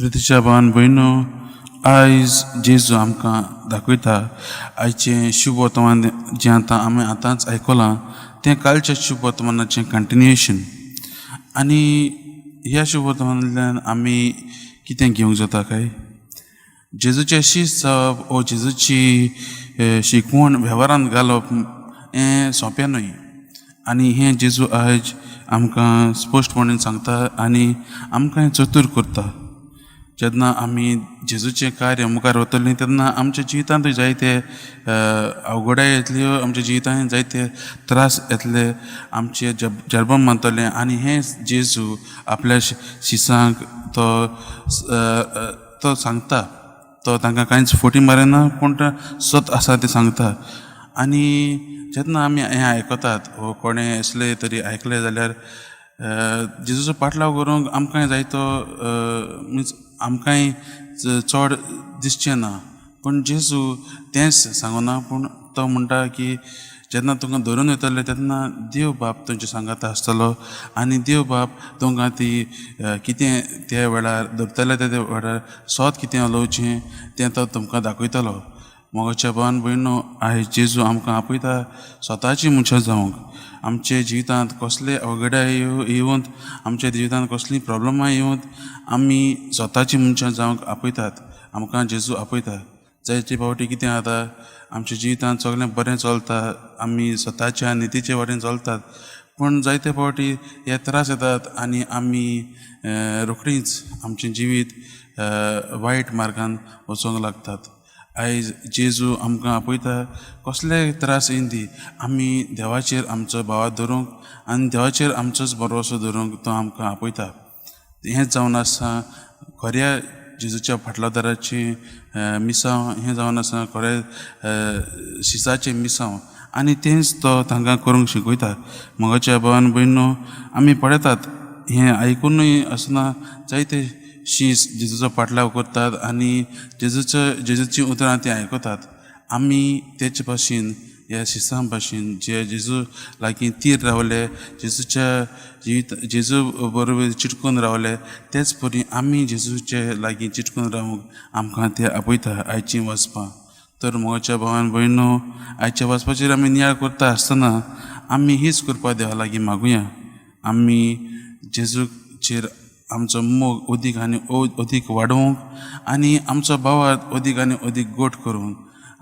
प्रितीच्या भावान भयणो, आयज जेजू आमकां दाखयता. आयचें शुभ वर्तमान जें आतां आमी आतांच आयकलां तें कालच्या शुभ वर्तमानाचें कंटिन्युएशन. आनी ह्या शुभ वर्तमानांतल्यान आमी कितें घेवंक जाता काय? जेजूचें शीस जावप वो जेजूची शिकवण वेव्हारांत घालप हें सोंपें न्हय. आनी हें जेजू आयज आमकां स्पश्टपणान सांगता आनी आमकां हें चतूर करता. जेन्ना आमी जेजूचें कार्य मुखार वतलीं तेन्ना आमच्या जिवितांतूय जायते अवघडाय येतल्यो, आमच्या जिवितांत जायते त्रास येतले, आमचे जल्बम मानतले. आनी हें जेजू आपल्या शिसांक तो तो सांगता. तो तांकां कांयच फटी मारिना, पूण सत आसा तें सांगता. आनी जेन्ना आमी हें आयकतात वो कोणें असलें तरी आयकलें जाल्यार जेजूचो पाटलाव करूंक आमकांय जायतो मिन्स आमकांय चड दिसचें ना. पूण जेजू तेंच सांगना, पूण तो म्हणटा की जेन्ना तुमकां धरून वयतले तेन्ना देव बाप तुमच्या सांगाता आसतलो आनी देव बाप तुमकां ती कितें त्या वेळार धरतले त्या वेळार सत कितें उलोवचें तें तो तुमकां दाखयतलो. मोगाच्या भावान भयणो, आयज जेजू आमकां आपयता स्वताची मनशां जावंक. आमच्या जिवितांत कसले अवघडाय येवंत, आमच्या जिवितांत कसलीं प्रोब्लमां येवंत, आमी स्वताची मनशां जावंक आपयतात. आमकां जेजू आपयता. जायते फावटी कितें जाता, आमच्या जिवितांत सगळें बरें चलता, आमी स्वताच्या नितीचे वाटेन चलतात, पूण जायते फावटी हे त्रास येतात आनी आमी रोखडीच आमचें जिवीत वायट मार्गान वचोंक लागतात. आयज जेजू आमकां आपयता, कसलेय त्रास येवन दी, आमी देवाचेर आमचो भावार्थ धरूंक आनी देवाचेर आमचोच भरवंसो धरूंक तो आमकां आपयता. हेंच जावन आसा खऱ्या जेजूच्या फाटलादाराचें मिसांव, हें जावन आसा खरें शिसाचें मिसांव. आनी तेंच तो तांकां करूंक शिकयता. मोगाच्या भावान भयणो, आमी पळयतात हें आयकुनूय आसना जायते शीस जेजूचो पाटलाव करतात आनी जेजूचीं उतरां तीं आयकतात. आमी तेचे भाशेन, ह्या शिसां भाशेन जे जेजू लागीं तीर रावले, जेजूच्या जिवीत जेजू बरोबर चिटकून रावले, तेच परी आमी जेजूचे लागीं चिटकून रावूंक आमकां ते आपयता आयचीं वाचपां. तर मोगाच्या भावान भयणो, आयच्या वाचपाचेर आमी नियाळ करता आसतना आमी हीच कृपा देवा लागीं मागुया, आमी जेजूचेर आमचो मोग अदीक आनी अदीक वाडोवंक आनी आमचो भावार्थ अदीक आनी अदीक गोट करूंक.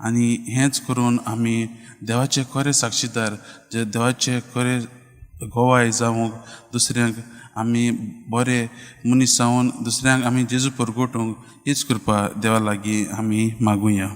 आनी हेंच करून आमी देवाचे खरे साक्षीदार, जे देवाचे खरे गोवाय जावंक, दुसऱ्यांक आमी बरे मनीस जावन दुसऱ्यांक आमी जेजू परगटूंक हीच कृपा देवा लागीं आमी मागुया.